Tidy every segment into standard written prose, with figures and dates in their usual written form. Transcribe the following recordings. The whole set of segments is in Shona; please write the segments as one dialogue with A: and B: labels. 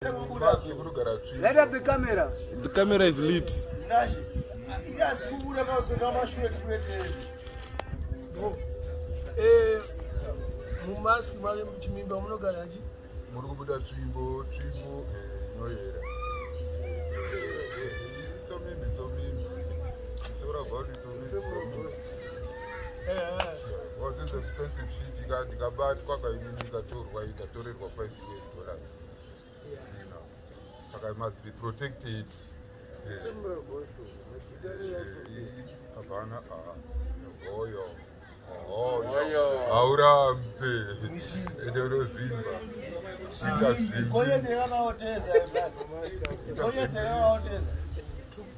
A: Mask kunogara tsvimbo.
B: Light up the camera.
C: The camera is lit.
D: Mumask chimimba munogara chi?
A: Muri kubuda tsvimbo, tsvimbo inoyera. Tsomimbi, tsomimbi. Tsora body tsomimbi. Well, this is expensive shit. Ndikabatwa kaini ndikatorwa ikatorerwa $5 US. You know. Saka I must be protected. Hapana, hoyo. Hoyo. Haurambe. Ende unozvimba. Ita zvimbi.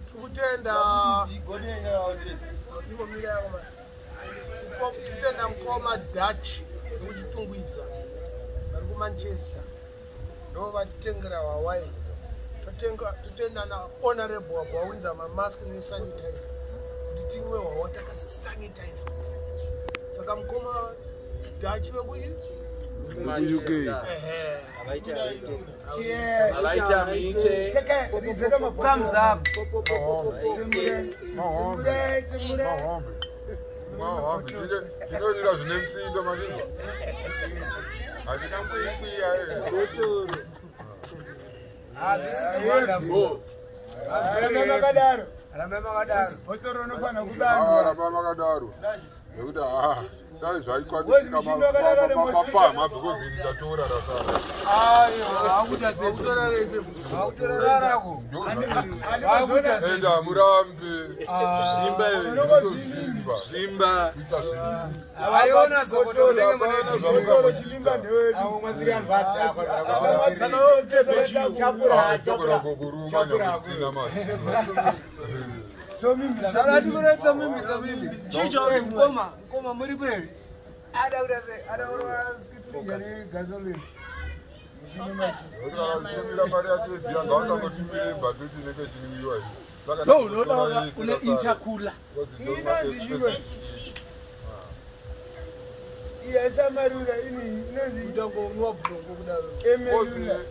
D: Tikutenda tikutenda mukoma Dutch nekuchitungwiza vari kuManchester, ndo vatitengera Hawaii. Totenda naHonorable wabva waunza mamask nesanitizer kuti tinwe hwawa takasanitize. Saka mukoma Dutch vekuchi
C: UK.
D: Ehe.
B: Thumbs up.
A: Mahombe. Mahombe. Mahombe. Ndinorira zvine musindo mazvinzwa. Handina kuikwiya.
B: Ah, this is wonderful.
E: Ramba makadaro.
B: Ramba makadaro.
E: Bhotoro unofanira kubandwa.
A: Ramba makadaro. Nekuti ah, dai
E: Wozi mushindo wakadaro nemosquito.
A: zvaikwanisika because ini ndatora rasara.
B: Aiwa, akuita sei?
D: Vakutora rese.
B: Akutora rako.
E: Andimazvona.
A: Ende hamurambe.
E: Tinongozvivimba.
C: Zvimba.
A: Kuita zvimbi.
B: Aiona zokoto unenge mune
E: Bhotoro chivimba ndewedu.
D: Saka wetepe.
A: Togona kukuruma nyakusina manje.
B: Saka tikuretsa mimbi tsamimbi.
D: Chicho.
B: Mukoma, mukoma muri peri. Ada kuita sei? Ada kurova skit figure negasoline.
A: Nekuti kana uchitumira mari yacho yebhiya ngautangotumire bhatoti inenge ichinwiwa iyi. Saka
D: No, unoda
A: ndakutora yese
D: une
A: rasara.
D: intercooler.
A: Because it's not
E: Inonzi
A: expensive.
E: chimwe. Iya isamarura ini inonzi
D: Utangonwa bhurongo kudaro.
E: emelula.
A: Because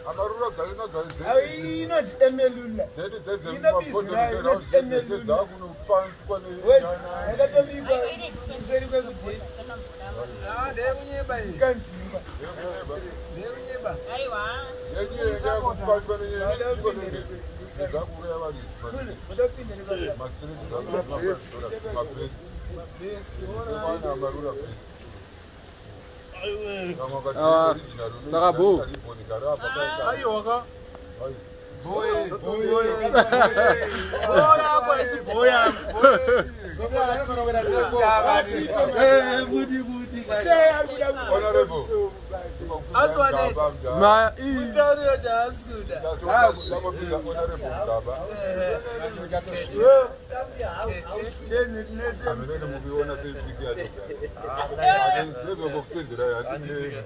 A: amarura dzalina
E: Au inonzi emelula. Inobizwa, inonzi emelula.
A: dzakunopanikwa
E: Wezi yakatobikwa kuseri kwekudheni
B: Ah, ndeyekunyeba iyi.
E: kanzimba.
B: Ndeyekunyeba.
A: kupanikwa dzakuuraya vanhu.
E: Kutopinda nepakati.
A: Amarura.
C: Ah, saka bo.
D: Aiwa ka.
B: Boy.
D: Boya apa isi boya.
C: Kuti kuti.
E: Sei ari kuda
A: Honorable.
D: Aswaneta.
C: Ma i.
D: Kutaurira chaasikuda.
A: Mugaba. Amene mukuiona seipiki yacho ndezvokusendera hatine.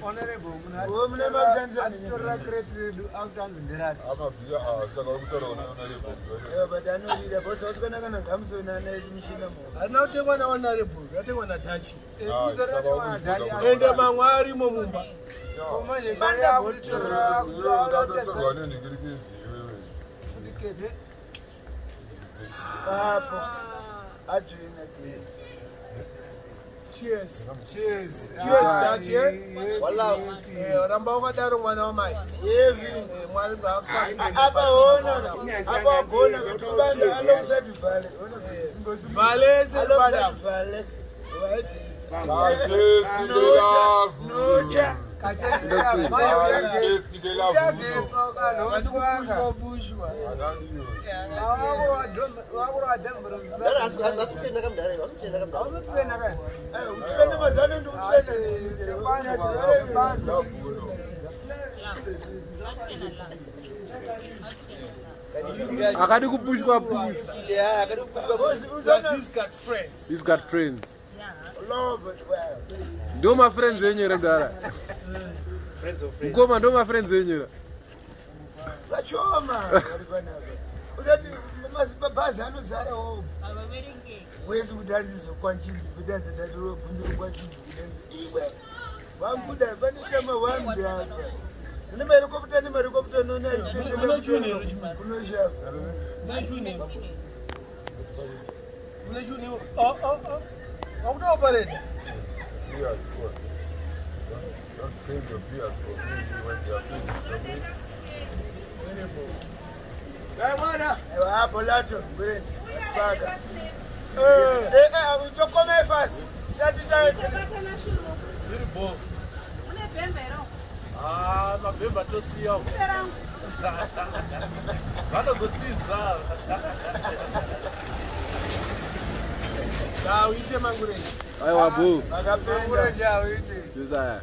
B: Honorable munhu
E: Mune makushandisa
B: atitorera crate redu akutanzi nderati.
A: Amabhiya saka kutaura una Honorable.
E: But anorira bhosi wasikana kana ngamusona anaiti mushina mo.
D: Harina kutengwa naHonorable, ratengwa naDachi.
B: Kuzoratengwa nadhali.
D: Ende mamwe arimo mumba.
B: Manje mari yakutitorera
A: Ndatorwa nenhingirikizi iwewe.
B: futi kete.
E: Apo ajoina gei.
D: Cheers.
B: Cheers.
D: Cheers, Dutch, eh? Ramba wakadaro mwana wamai.
E: Yevi.
D: Mwari ngaakupe.
E: Apa ona apa wagona kuti kubanda alongside vale. Ona
D: Vale
E: alongside
D: sepada.
E: vale.
A: Kachesi lelavu.
E: Nocha.
A: Kachesi lelavu.
D: Pushwa pushwa.
A: Ananiyo.
E: Utirana mazano ndikutirana.
A: Lavuno.
C: Akadi kupushwa push.
D: He's got friends.
C: He's got friends.
E: Love as well.
C: Ndo mafriends enyu here mudara? Mukoma, ndo mafriends enyu here?
E: Vachoma vari panapa. Usati mabhazi anozara wo. Wese kuti andizokwanchindi kudanza ndatirogunziro kwanchindi kudanza iwe wambuda panoita mawambi aka kune mahelikopta.
D: Wakutooperator.
A: Don't claim your beers for me when they are finished, okay?
E: Hapo lato asipaka. Eh utokome fast. Sati taita.
D: Zviri bo. Mune bhemba here? Ah, mabhemba tosiya. Vanozotiza.
B: Uite mangurenje.
C: Aiwa bo.
B: Mangurenje auite.
C: Desire.